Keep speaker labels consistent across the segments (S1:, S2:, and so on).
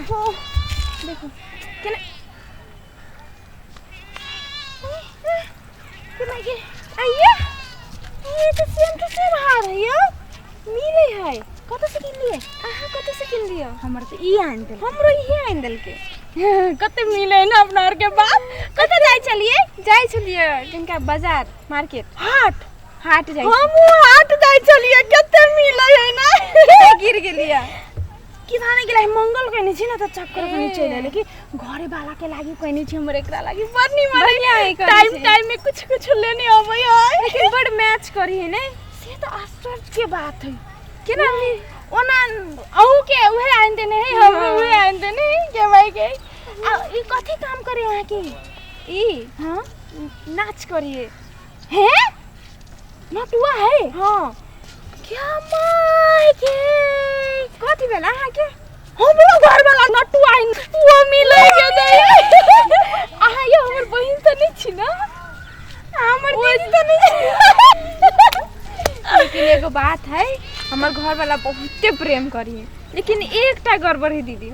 S1: देखो केना केना के आइए, ये तो सेम टू सेम हार है यो, मिले है। कतऽ से किनलिए अहाँ? कतऽ से किनलिए?
S2: हमर तऽ ई आनि देलकै।
S1: हमरो इहे आनि देलकै। कते मिले है ना अपना आर के बात। कतऽ जाइ छलिए? जाइ छलिए जिनका बाजार मार्केट
S2: हाट।
S1: हाट जाइ।
S2: हमहूँ हाट जाइ छलिए, कते मिले है ना।
S1: गिर गेलिए
S2: कि थाने गेलै, मंगल कहने छी ने तऽ चक्कर कनी चलि एलै कि घरे वाला के लागी कहने छी, हमर एकरा लागी बड़ निमन।
S1: बढ़िया है कहने
S2: टाइम
S1: छी।
S2: टाइम में कुछ कुछ लेने अबै है।
S1: लेकिन बड़ मैच करी है ने।
S2: से तऽ आश्चर्य के बात है।
S1: केना?
S2: ओना अहू के उहे आनि देने है, हमरो उहे आनि देने है के भाई के। आ ई कथी काम करे अहाँ के?
S1: ई
S2: हाँ,
S1: नाच करिए।
S2: हे नटुआ है?
S1: हाँ।
S2: क्या माय के
S1: कथी भेल अहाँ के?
S2: हमरो घर वाला नटुआ है, वो मिले के दे। अहाँ ये हमर बहिन तऽ नहीं छी ना?
S1: हमर
S2: दीदी तऽ नहीं छी?
S1: लेकिन एगो बात है, हमर घर वाला बहुते प्रेम करिए, लेकिन एकटा गड़बड़ है दीदी।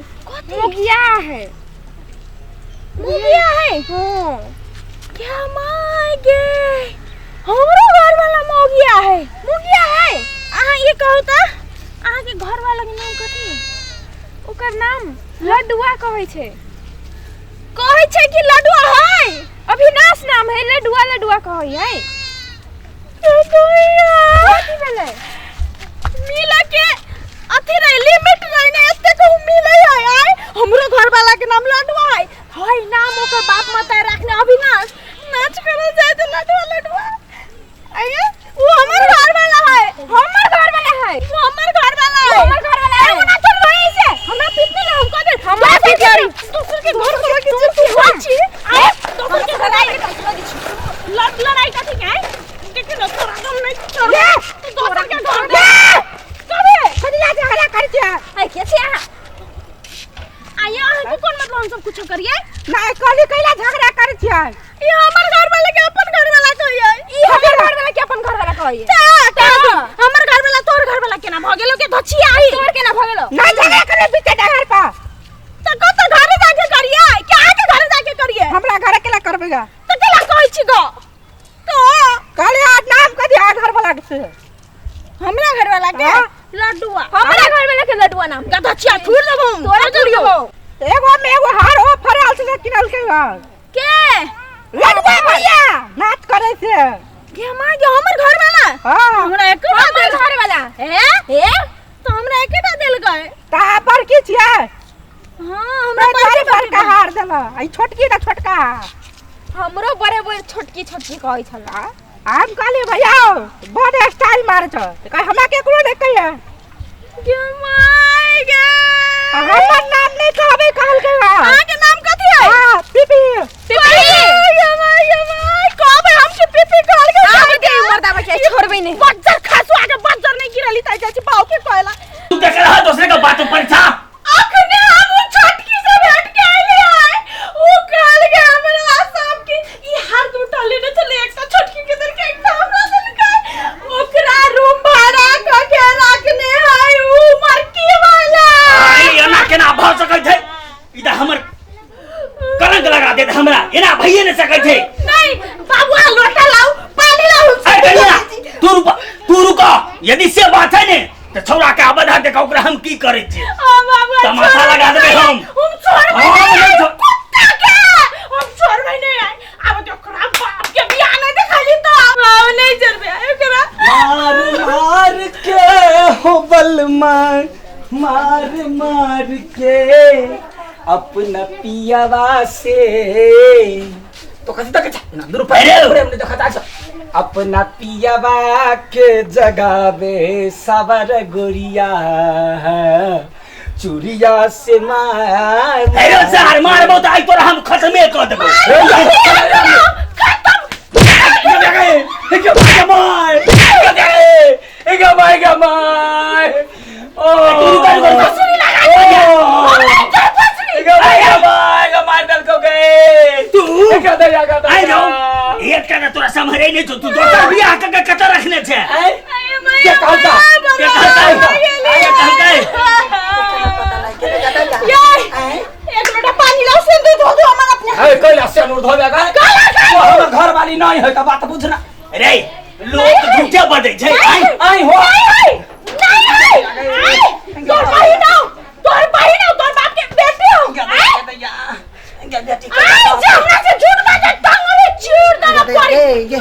S1: मोगिया है।
S2: मुगिया है?
S1: हाँ।
S2: क्या माय गे, हमरो घर वाला मोगिया है।
S1: मोगिया है।
S2: अहाँ ये कहू तऽ अहाँ के घर वाला के नाम कथी है?
S1: ओकर नाम लड्डुआ कहै छै।
S2: कहै छै कि लडुआ है?
S1: अविनाश नाम है, लड्डुआ लड्डुआ कहै है।
S2: लडुआ
S1: कथी भेलै?
S2: मिला के अथी रहे, लिमिट रहे ने, एते कहू मिले है। आय हमरो घर वाला के नाम लडुआ है, है नाम ओकर बाप माता रखने अविनाश, नाच करल जाय त लडुआ लडुआ। आये वो हमर घर वाला है।
S1: हमर घर वाला है।
S2: वो हमर घर वाला है।
S1: हमर घर वाला है।
S2: एगो ना चल वही से हमरा पीटने ला हम कह दे
S1: हमरा पीट लड़ी।
S2: दूसर के घर वाला के जे तू होइ छी। आय दोसर के घर आइ लड़ लड़ाई कथी के? आय देखि न तोरा दम नहीं छोड़ तू दोसर के घर दे कबे
S3: कथी ला झगड़ा करै छियै?
S1: है के छी अहाँ?
S2: आये अहाँ के कोन मतलब हम सब कुछ करिए?
S3: नहि कहली कैला झगड़ा करै छियै?
S2: ई हमर घर वाला के अपन घर वाला कहिए।
S1: ई हमर घर वाला के अपन घर वाला कहै।
S2: ता हमर घर वाला तोर घर वाला केना भ गेलो के धचिया आई?
S1: तोर केना भ गेलो?
S3: नहि झगड़ा करै बीते डहर पर।
S2: त कत घर जाके करिए के अहाँ के घर जाके करिए?
S3: हमरा घर केला करबै गा?
S2: त केला कहै छी गो तो?
S3: कहली आ नाम कथी आ घर वाला के से?
S2: हमरा घर वाला के
S3: हाँ।
S2: लड्डुआ।
S1: हमरा घर वाला के लड्डुआ नाम।
S2: गधचिया थूर देबो हम।
S1: तोरा
S2: थूर
S1: देबो।
S3: एगो में एगो हार ओ फराल से किनल के बा।
S2: के
S3: लडुआ भैया नाच करे से।
S2: के मां के हमर घर वाला?
S3: हाँ।
S2: हमरा एकेटा
S1: हमर
S2: देल
S1: घर वाला।
S2: हे
S1: हे
S2: तो हमरा एकेटा देल गए।
S3: ता बड़की छियै?
S2: हां, हमरा
S3: हमरा
S2: बड़की
S3: बड़का हार देल, आई छोटकी ना छोटका।
S1: हमरो बड़े बड़े छोटकी छोटकी कहै छला।
S3: हम कहलिए भैया बड़ स्टाइल मारे छ, त कहे हमरा केकरो नहीं कहिए।
S2: के माय गे,
S3: हमर नाम नहीं कहबे कहलकै बा।
S2: अहाँ के नाम कथी है?
S3: हां, पीपी।
S2: पिपी। गे माय गे माय, कहबे हम के पिपी कहलकै।
S1: आब के मर्दाबा के छोड़बै नहीं।
S2: बज्जर खासु आके बज्जर नहीं गिरली ताई चाची बाऊ के कहला।
S4: तू देख रहा दूसरे का बात पर छा।
S2: अखने हम उ छोटकी से भेट के आइले है, उ कहल के हमरा साहब के ई हार दूटा लेने चले, एकटा छोटकी के देलकै एकटा हमरा देलकै। ओकरा रूम भाड़ा क के रखने है उ मरकी वाला।
S4: आई एना केना भ सकै छै? ई त हमर कलंक लगा देत हमरा, एना भइए नै सकै छै।
S2: नहीं बाबू, आ लोटा लाऊ, पानी लाऊ।
S4: अरे कनिया, तू रुक, तू रुक। यदि से बात है ने त छौड़ा के आबद हाथ देखा ओकरा हम की करै छियै।
S2: आ बाबू,
S4: तमाशा लगा देबै हम।
S2: हम छोड़बै
S4: हम
S2: नहीं।
S4: नहीं
S2: कुत्ता के हम छोड़बै नहीं। आइ आब तो ओकरा बाप के बियाह नहीं देखली तो हम नहीं छोड़बै ओकरा।
S5: मार मार के हो बलमा, मार मार के अपना पियावा से तो कथी तक छ ना दू रुपया
S4: अरे!
S5: प्रेम नहीं देखत छ। अपना पियावा के जगावे सबर गोरिया चूड़िया से मार।
S4: अरे सार मारबो त आइ तोरा हम खत्मे क देबो। तू रुक, रुक, रुक। तू आइ रौ, एकटा ने तोरा सम्हरै नै छौ, तू दोसर बियाह क के कतऽ रखने छै?
S5: के कहलका?
S4: के कहलकै? के कहलकै?
S2: एक लोटा पानी लाओ, सिंदूर धो दो हमर अपने।
S5: ए कैला सिंदूर धोबे गा? तो हमर घर वाली नहीं है त बात बुझना।
S4: रे लोग झूठे बजै छै।
S5: आई आई हो
S2: नहीं नहीं नहीं, तोर बहिन हो, तोर बहिन हो, तोर बाप के बेटी हो। आय आय, जे हमरा से झूठ बाजे टांग में चीर देना पड़ी।
S6: ये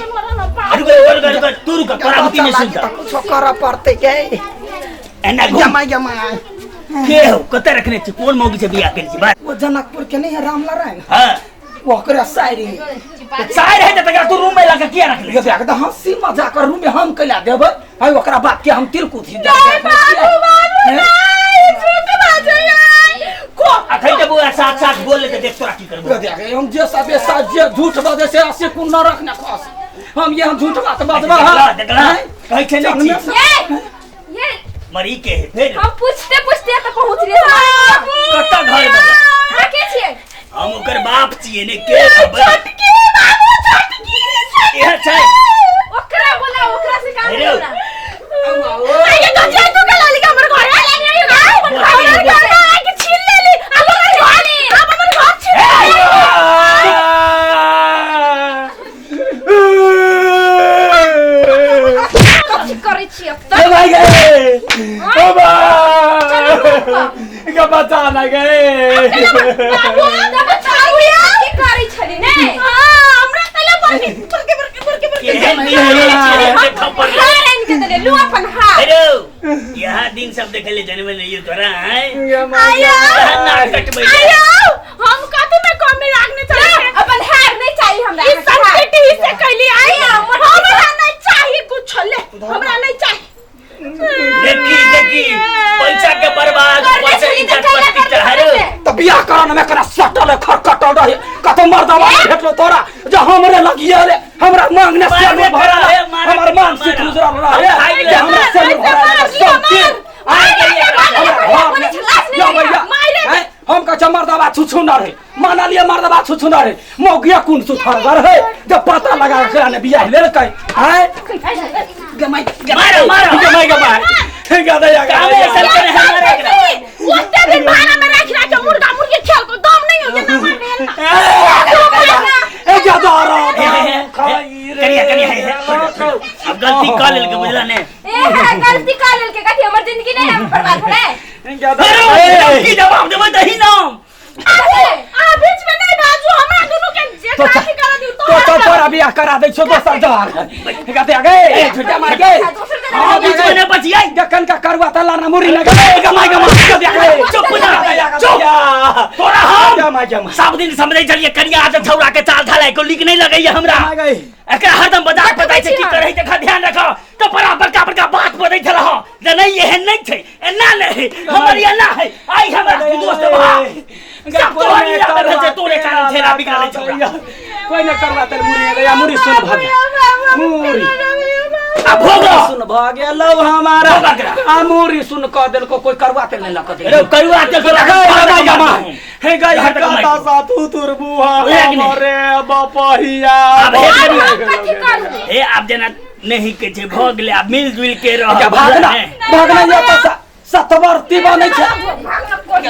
S4: रुक रुक रुक रुक, तू रुक, तोरा बुद्धि नहीं सुनता।
S6: कुछो करऽ पड़तै गे।
S4: एना घूम।
S6: जमा जमा
S4: के हो, कतऽ रखने छी, कोन मौगी से बियाह केने छी? बात
S6: वो जनकपुर के नहीं है रामनारायण?
S4: हां,
S6: ओकरा सायरी।
S4: सायर है त तकरा तू रूम में लाके किया रखले?
S5: ये देख त हंसी मजाक कर रूम में हम कैला देबै? है ओकरा बाप के हम तिलकुट ही
S2: नहीं बाबू बाबू नहीं, झूठ बाजे को।
S4: अखन त बुआ साथ साथ बोल ले त देख तोरा की करबो।
S5: ये देख, हम जे सबे साथ जे झूठ बजे से ऐसे कुन न रखने खस हम ये हम झूठ बात बजबा।
S4: देखला देखला, कहै छै नहीं छी।
S1: ये ये
S4: मरी के है फिर।
S1: हम पूछते पूछते त पहुंच लिए।
S4: कतऽ घर बजा?
S1: अहाँ के छियै?
S4: हम ओकर बाप छियै ने के खबर।
S2: छोटकी बाबू, छोटकी।
S4: इहे छै।
S1: ओकरा बोला, ओकरा से काम
S4: हेलो।
S1: होला।
S2: आगे तो जे तू के लाली के हमर घर आले नहीं हमर घर आके के छीन लेली। अब हमर घर, अब हमर घर छीन लेली।
S1: कथी करै छियै?
S5: ए भाई गए, ओ बा के बचा ना गए।
S2: बाबू
S1: बाबू की करै छली ने?
S2: हां, हमरा तले बनी बरके बरके बरके बरके।
S4: केहन दिन है देखऽ पड़लै।
S1: हार आनि के देले लू अपन हार।
S4: हेलो, यहाँ दिन सब देखले जनमे नहीं तोरा है।
S2: आयो
S4: नाक कटबै।
S2: आयो, हम कथि में कमी राखने चले?
S1: अपन हार नहीं चाहिए हमरा।
S2: ई सब बेटी ही से कैली। आई हमरा नहीं चाहिए कुछ, ले हमरा नहीं चाहिए।
S4: देखी देखी, पैसा के बर्बाद, पैसा इज्जत पत्ती चढ़ारो।
S5: त बियाह करन में कना सटल खरकटल रहे कतो मर्दवा भेटलो तोरा जे हमरे लगिए रे हमरा मांगने से
S4: मारबे
S5: भरल
S4: करे, मारबे
S5: हमर मांग से
S4: मारा।
S5: गुजरल रहे
S4: हम खाइ
S5: जे हमरा से भरल सब दिन
S4: आइ गेलियै।
S5: हमरा घर में या भैया हैं, हम कह मर्दवा छुछु न रहे माना लिए मर्दवा छुछु न रहे मौगिया कुन सुथरगर है जब पता लगा के ने बियाह लेलकै हैं। गमाई
S4: मारो मारो
S5: गमाई गमाई गदया
S4: कामे ऐसा करे हमारा एकरा।
S2: ओते दिन भाड़ा में राख राख के मुर्गा मुर्गी खेल को दम नहीं हो ना मार भेल ना।
S5: ए गदरा
S4: कनिया कनिया है, अब गलती कर लेल के बुझला ने।
S1: ए हा, गलती कर लेल के कथी हमर जिंदगी नहीं हम बर्बाद होले?
S4: अरे की जवाब देबै दही नाम।
S2: आ बीच में नहीं बाजू, हमरा दुनू के जे
S5: तो
S2: काटी कर दियो।
S5: तो तो तोरा बियाह करा दै छौ दोसर जगह गदया गे झुटा मार गे।
S4: हां, बीच में नहीं बचियै।
S5: जखन का करुआ तला ना मुरी ना गए गमाई गमाई गदया गे।
S4: चुप ना, चुप। तोरा हम
S5: जमा जमा
S4: सब दिन समझै छलियै कनिया आदत छौड़ा के चाल ढाल को लीक नहीं लगैया हमरा।
S5: गई
S4: एकरा हरदम बाजार बताइ छै की करै देखा ध्यान रख त बड़ा बड़का बड़का बात बजै छल हँ जे नहीं एहन नहीं छै, एना नहीं हमर एना है। आई हमरा दोस्त बा सब तोहर लीला में भेल छै, तोरे कारण छेला बिगड़ल छौड़ा।
S5: कोई न करवा तेल मुरी गया मुरी सुन भग मुरी
S4: आ भोगो
S5: सुन भ गेलौ हमारा।
S4: भोग एकरा।
S5: आ मुरी सुन क देलको कोई करवा तेल नहीं लक दे
S4: रे करुआ तेल तोरा
S5: गई जमा हे गई
S4: हट कमाई।
S5: काता सा तू तुर बुहा
S4: बुझा कि नहीं?
S5: रे बपहिया।
S4: आब हे
S1: हम कथी करू?
S4: हे आब जेना नहीं के छै भऽ गेलै, आब मिल जुल के रह।
S5: क्या भागना भागना या त सतवर्ती बनै छै।
S1: भागना कोनी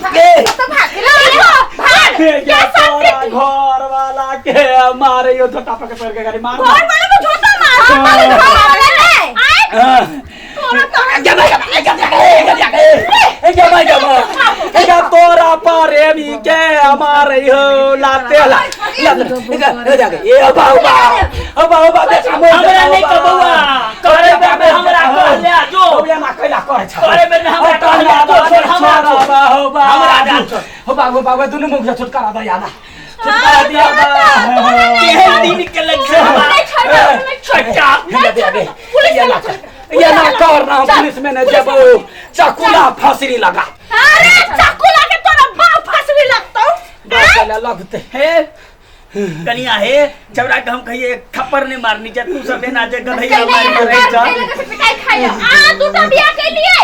S5: गे
S1: तो भाग भाग।
S5: हे या तोरा घर वाला के मारे यो झोटा पकड़ पकड़ के गाड़ी मार।
S2: घर वाले को झोटा मार।
S1: घर वाला नहीं।
S5: हाँ। तोरा प्रेमी के मारे हो लाते ला ए बाबा बाबा देख
S4: हमरा नहीं कबुआ करे बेर में हमरा कहले जो
S5: बौआ ना कैला करे छ
S4: करे बेर में हमरा कहले जो छोड़ हमरा छोड़। हमरा जा छोड़।
S5: हो बाबू बाबू दुनु मुख से छुटकारा दिया ना छुटकारा दिया ना।
S4: केहन दिन के लक्षण बा छट्टा
S5: ये ना कर ना पुलिस में न जबो चकुला फांसी लगा।
S2: अरे चाकू लाके तोरा बाप फांसी लगतौ।
S5: बाप लगते
S4: हे कनिया हे छौड़ा के हम कहिए एक थप्पड़ नहीं मारनी जा तू सब एना जे गधैया मार मारे जा।
S1: पिटाई खाइयो।
S2: आ दूटा बियाह केलिए।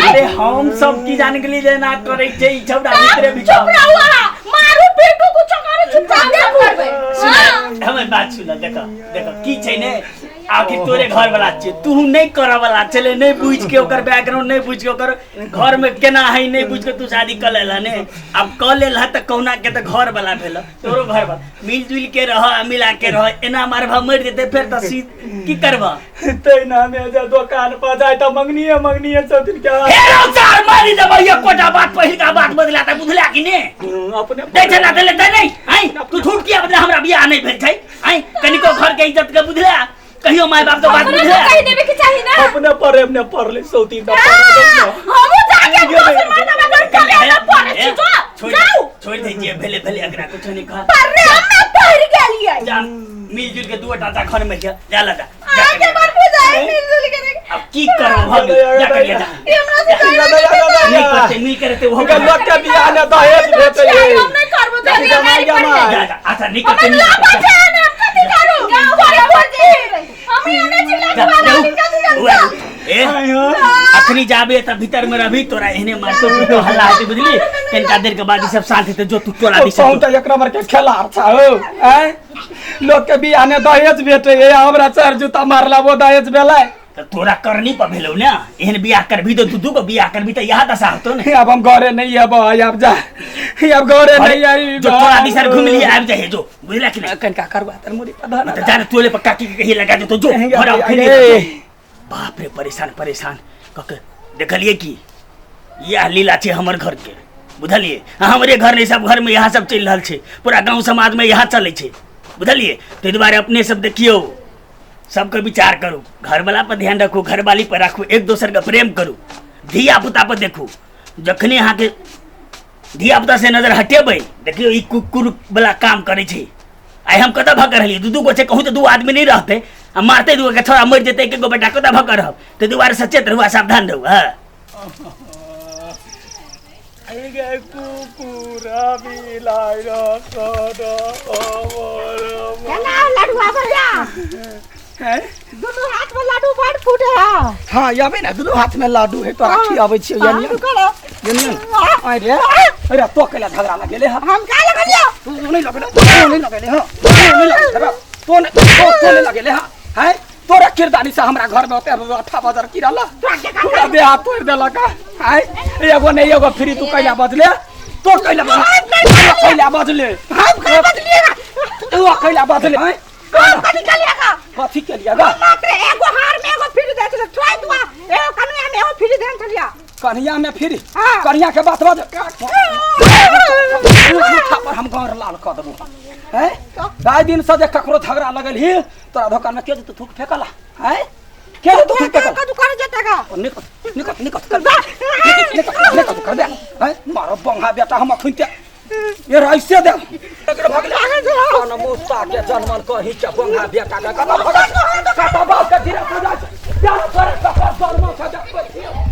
S4: अरे हम सब की जान गेली जे ना करै छै ई छौड़ा भीतरे भीतर।
S2: चुप रहू अहाँ, मारू पीटू कुछो करू, चुपचाप देखू।
S4: सुन हमर बात सुन, देख देख की छै ने आखिर तोरे घर वाला छियै, तू नहीं करऽ वाला छले, नहीं बुझ के ओकर बैकग्राउंड नहीं बुझ के ओकर घर में केना है नहीं बुझ के तू शादी कर लेलह ने। अब कर लेलह तऽ कहुना के तऽ घर वाला भेल, तोरो घर वाला मिलजुल के रह आ मिला के रह। एना मारबह मरि जेतै फेर तऽ सी की करबह?
S5: तहिना में जे दोकान पर जाय तऽ मंगनीये मंगनीये सब दिन के
S4: हे रौ चार मारि देबै एकोटा बात पहिलका बात बदला तऽ बुझला कि ने?
S5: अपने
S4: दै छै ना देले तऽ नहि। आँय तू झूठ किया बदला हमरा बियाह नहि भेल छै? आँय कनिको घर के इज्जत के बुझला, कहियो माय बाप के बात
S2: हमरा
S4: बुझला?
S2: तो कहि देबे के चाही ना।
S5: अपने परे ने पड़ले सौतीन तऽ
S2: हमहूँ जाके दोसर मर्दबा घर करे ना पड़े छी, जो जाऊ।
S4: छोड़ दे जे भेले भेले, एकरा कुछो नहीं कह।
S2: पर रे हमे पड़ गेलियै।
S4: जा मिलजुल के दू टा घर में जा, जा ला जा।
S2: आगे मर बुझाई मिलजुल के रे।
S4: अब की करब हम? जा करिए जा।
S2: ई हमरा से जाए
S4: नहीं करते मिल के रहते वो।
S5: लोग के बियाह ने दहेज भेटै।
S2: हम नहीं करबो तो
S5: जमाई जमाई।
S4: जा जा, अच्छा नहीं करते
S2: हम
S4: मिल
S2: लापा छै ना, हम कथि करू? करे पड़ती हम एने चिल्ला
S4: जा,
S2: के
S4: जाऊ।
S2: बाबा कथि करू?
S4: ए अखनी जाबे त भीतर में रही तोरा एहने मारतो पीटो हल्ला हेतै बुझली। कनिका देर के बाद ई सब शांत हेतै, जो तू टोला दिस
S5: कहूँ तऽ एक नंबर के खेलाड़ छा हो। आँय लोग के बियाह ने दहेज भेटै, हमरा चार जूता मारला वो दहेज भेलै।
S4: त तोरा करनी पर भेलौ ने, एहन बियाह करबी त दू दू गो बियाह करबी त इएह दशा होतो ने।
S5: अब हम घरे नहीं आब, अब जा, अब घरे नहीं आई।
S4: जो तोरा दिसर घुम लिए आबि जाए जो, बुझला कि नहीं?
S5: कनिका करवा तर मुड़ी पर धन
S4: त जा तोले पर काकी के कहिए लगा दे तो जो घर आओ फिर।
S5: ए।
S4: बाप रे परेशान परेशान कके देखलिए कि यह लीला छै हमर घर के, बुझलिए? हमरे घर नहीं सब घर में यहाँ सब चलि रहल छै, पूरा गांव समाज में यहाँ चलै छै, बुझलिए? ताहि दुआरे अपने सब देखियौ, सबके विचार करू, घरवाला पर ध्यान रखू, घरवाली पर राखू, एक दोसर के प्रेम करू, धिया पुता पर देखू। जखने अहाँके धिया पुता से नजर हटेबै, देखियौ ई कुकुर वाला काम करै छै। आइ हम कतऽ भऽ रहलियै? दू दू गो छै, कहूँ तऽ दू आदमी नहीं रहतै आ मारतै दू के छोड़ा मरि जेतै, एक गो बेटा कतऽ भऽ रहब? ताहि दुआरे सचेत रहू आ सावधान रहू। हँ
S3: केना लड्डुआ भैया, दुनू हाथ में लड्डू बड़ फूटे है।
S6: हाँ अबे ना दुनू हाथ में लड्डू है तोरा खियाबै छियौ।
S3: हाँ,
S6: यानी
S3: तू करो।
S6: यानी अरे अरे तो कैला झगड़ा लगेले हा?
S3: हम का लगलियो?
S6: तू नहीं लगेले, तू नहीं लगेले हा, तू नहीं लगेले हा, तो नहीं तो नहीं लगेले हा। हैं तोरा किरदानी से हमरा घर में ओते अठा बजर गिरल, पूरा देह हाथ तोड़ देलक। हैं एगो नहीं एगो फ्री, तू कैला बजले? तो कैला बजले, कैला बजले?
S3: हम का बदलिएगा?
S6: तू कैला बजले? हैं
S3: हम कथी कलिएगा?
S6: कथी के लिया गा?
S3: मात्र एगो हार में एगो फ्री दे छले, थोड़ा दुआ एगो कन्या में एगो फ्री देन छलिया।
S6: कन्हैया में फ्री?
S3: हाँ।
S6: कन्हैया के बात बज मुठा पर हम गाँव लाल कऽ देबो। हैं दाइ दिन से जे ककरो झगड़ा लगल ही तोरा दोकान में के जेतौ थूक फेकला? हैं के जेतौ थूक फेकला?
S3: का दुकान जेतेगा?
S6: निकट निकट निकट कर दे, निकट निकट कर दे। हैं मारो बंगा बेटा हम अखन ते ये ऐसे दे एकरा भगले कौन मुस्ता के जनमल कही के बंगा बेटा के कत भगल कत बाप के धीरे पूजा।